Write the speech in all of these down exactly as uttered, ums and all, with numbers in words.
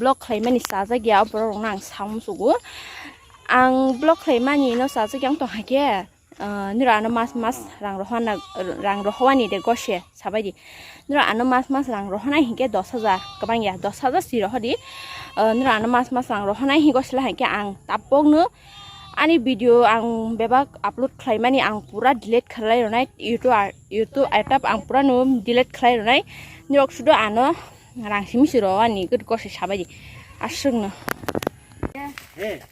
Vlog khlaimani chajak ya, borok rokno ang samung sugo. Ang vlog khlaimani no chajak ya wng tong hai khe, ah, nira ano mas mas rang rohana, rang rohwani de gose sabai di. Nira ano mas mas rang rohonai hinkhe dos hajar kwbang ya, dos hajar si rohodi. Ah, nira ano mas mas rang rohonai hinkhe gosla hinkhe ang tabokno ani video ang bebak upload khlaimani ang pura delete khlai ronai YouTube ar, YouTube app ang pura no delete khlai ronai. Nirok sudo ano rang simi si ro ani gosoi sabai di aswkno.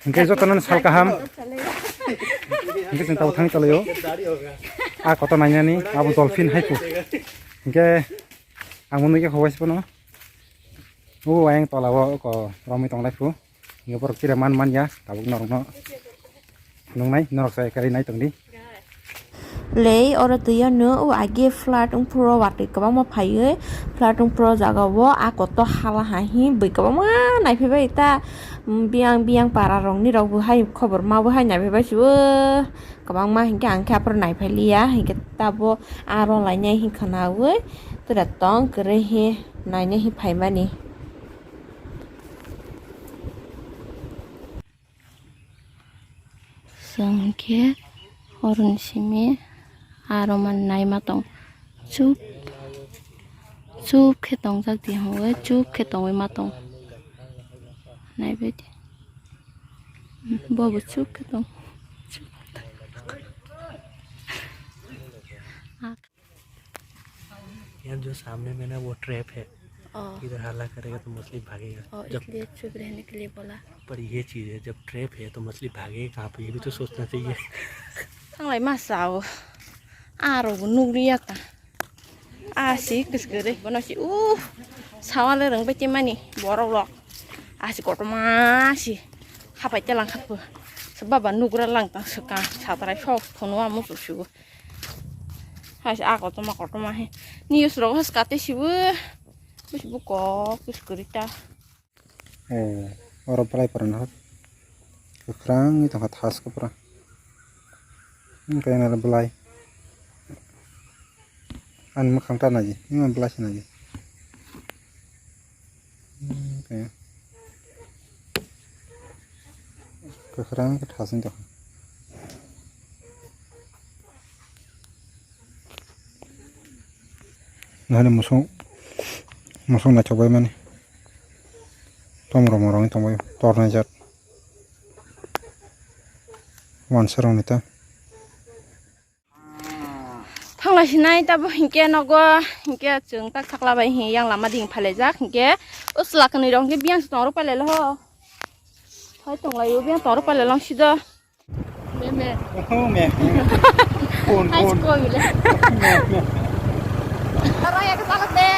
Hingke jotono sal kaham. Hingke chwng tabuk thangwi tonglaio. A kotor nainani abo dolphin hai kho. Hingke ang bo nugya kho waisa phano. O ayang tola o ko romwi tonglai kho. Hingke borok chire man man ya tabuk norokno. Nungnai norok sai kari nai tongdi. Lei oro twi ano o age flood wngphuru watwi kwbangma phaiwi flood wngphuru o jaga o a kotor hala hai hi bui kwbangma naiphaibai ta biyang biyang para rokni rok bo hai khobor ma bo hai naiphaibai se o kwbangma hinkhe ang khe aphuru naiphai liya hinkhe tabo aro lainai hi khwnawi tura tong kwrwi hi nainai hi phaimani. Chwng khe oroni simi aro man naima tong chup chup khe tongjak di hwnwi chup khe tongwi ma tong naibaidi bobo chup khe tong. यार, जो सामने में ना, वो ट्रैप है। ओ। इधर हल्ला करेगा तो मछली भागेगा। ओ, जब इसलिए चुप रहने के लिए बोला। पर ये चीज़ है, जब ट्रैप है तो मछली भागेगा कहाँ पे, ये भी तो सोचना चाहिए। Thanglai ma sao. Aro bo nugriya ka. A si kwsgwrwi bono si u sawale rwngbai tei mani borok rok. A si kotorma si hapai te lang kha pho. Baba nugra lang tang swkang satrai sok phono amo chusigo. Hai se a kotorma kotorma he. News rok has kate sibo. Bisi bo kok bisi kwrwi ta. O oro belai pora no kwkhwrang wng tongkha thas kwpra. Wng khe belai ani mwkhang ta naidi wng belai se naidi. Wng khe kwkhwrang khe thas wng tongkha. Nahani musuk musuk naithok bai mani. Tom roma rong tong bai tornai jat. Wansa rong ni ta. Thanglai sinai tabo hinkhe nogo hinkhe chwng tak thakla bai hi yang lama ding phalai jak hinkhe usla kwnwi rok hinkhe biyang se tong rok pailai lo ho. Hai tong lai o biyang tong rok pailai long sido. Meme. Oh, meme. Phone, phone. High school le. Meme. Aro ya ke salak de.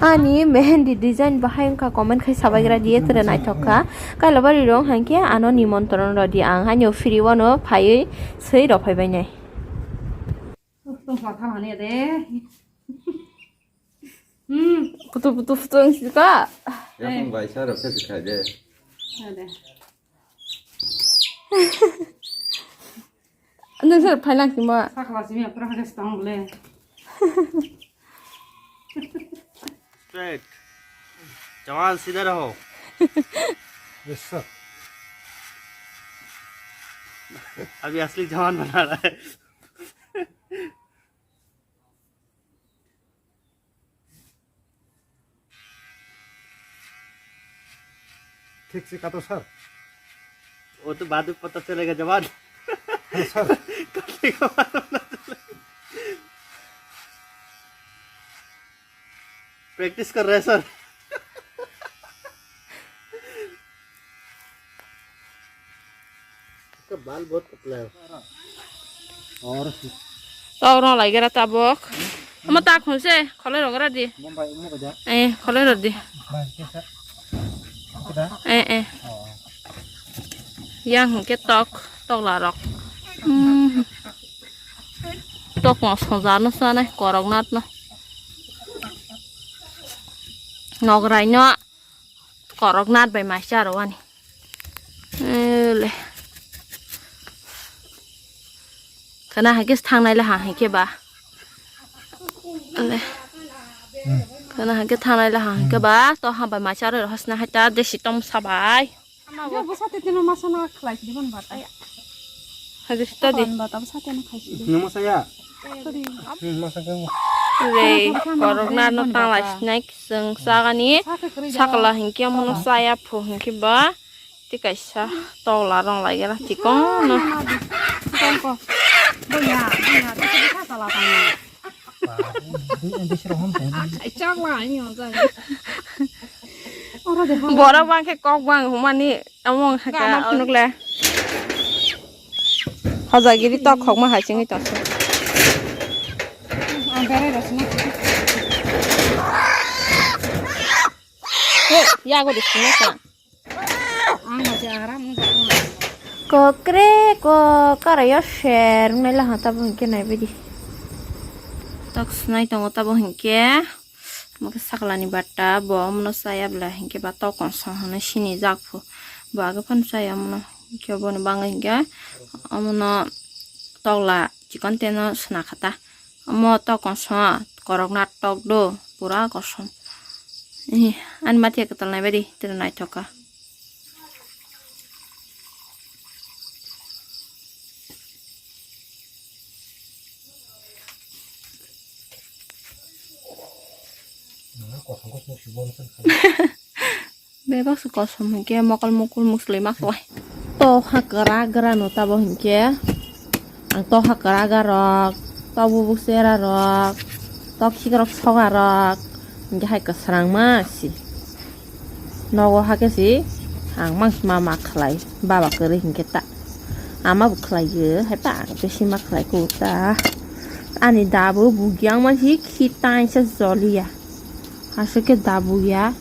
Ani mehendi design bahai wngkha comment khai sabaigra diye tere naithok kha. Kailabari rong hangke ano nimontron rodi ang haino free wano phaiwi swi rok phaibai nai. Tong pha tha mane de. Hmm. Putu putu putu wngsi ka. Yakung bai sa rok khe khai de. Ade. Nwng sir phailang sima. Sakla simi apra hagas tong le. Straight. जवान सीधा रहो। Yes sir. अभी असली जवान बना रहा है। ठीक से काटो सर। वो तो बाद में पता चलेगा जवान। हाँ सर। काटने का बाद में पता चलेगा। प्रैक्टिस कर रहे हैं सर। इसका बाल बहुत पतला है। और Tau rong lai gra tabok. Omo ta khun se kholoi rok gra di. Mumbai, Mumbai da. Eh, kholoi rok di. Bai, ke sir. Ke da? Eh, eh. Oh. Yang hwnkhe tok, tok la rok. Hmm. Tok no soja no sanai, korok nat no. Nograi no. Korok nat bai maisa aro ani. Ele. Kana hai khe thangnai le ha hai khe ba. Ele. Kana hake thanai la hake ba to ha bai macha ro hasna hai ta desi tom sabai. Yo, bwsa tete no masa na khlai di ban bata. Hade sta di. Ban bata bwsa tete no khai di. No masa ya. Sorry. Hmm, masa ke. Re, korokna no tang lai snack seng sagani. Sakala hinke mono saya phu hinke ba. Ti kaisa tokla rong lai gana tikong no. Tikong ko. Boya, boya, tete bwsa tala tang. Borok bang khe kok bang humani amo wng kha ka phunuk le. Hojagiri tok khokma hai chingwi tong. Yago de sini ka. Kokre ko karayo sher nai la hata bo hinke nai bidi. Tok snai tongo tabo hinke. Mokhe saklani batta bo omono chaya bwla hinke ba tok konsong hinwi sini jak phu. Bo age phano chaya omono hinke boni bangwi hinke omono tokla chikon teno sna kha ta. Omo tok konsong korokna tok do pura kosom. Ani mathiya kwtal nai badi tino naithok kha. Bebak se kosom hinkhe mokol mukul musloi mak soi. To ha kwra gra no tabo hinkhe. Ang to ha kwra ga rok, to bubuk chera rok, to khikrok soga rok, hinkhe hai kwsrang ma si. Nogo hake si ang mang ma ma khlai baba kwrwi hinkhe ta. Ama bo khlai yo hai ba ang bisi ma khlai ko ta. Ani da bo bugi ang ma si khi taisa joli ya. Aswk khe da bugi ya.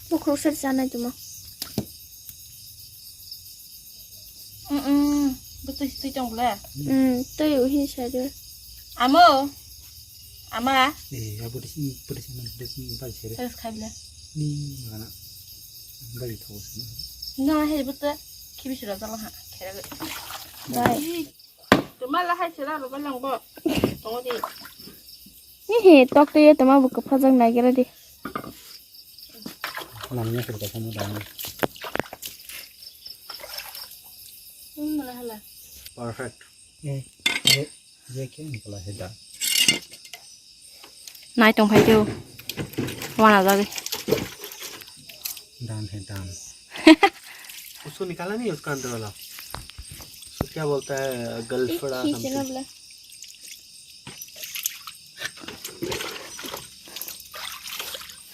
Bukhuk ser chanai tuma. Mm, mm. Bwtwi twi tong bwle? Mm, twi uhi sari. Amo? Ama? Eh, abo disi, abo disi, abo disi, bai sere. Terus khai bwle? Ni mana? Bai tho sini. No, he bwtwi khibi sura jala ha. Khere. Bai. Tuma la hai sera ro ba lang bo. Tongo di. Ni he tok twi tuma bu kwphajak nai gira di. Nang ni sura tong da. Hmm, mana hala. Perfect. Eh, je, je khe nikla he da. Nai tong phai teo. Wana jagwi. Dam hai dam. Usko nikala nahi uska andar wala. Usko kya bolta hai, galfra something.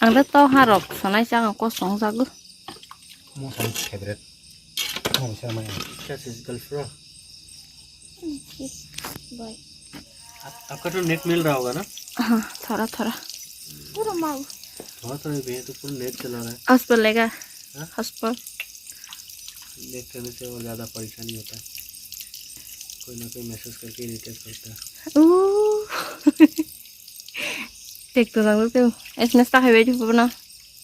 Ang da to harok sanai chang ko song jago. Mo song favorite. Mo bisa maya. Kya se galfra? Bye. आपका तो नेट मिल रहा होगा ना? हाँ, थोड़ा थोड़ा। पूरा मांग। थोड़ा थोड़ा भी है तो पूरा नेट चला रहा है। हॉटस्पॉट लेगा? हाँ? हॉटस्पॉट। नेट करने से और ज़्यादा परेशानी होता है। कोई ना कोई मैसेज करके इरिटेट करता है। ऊ। देख तो रहा हूँ क्यों? एसएमएस तो है बेटी को ना।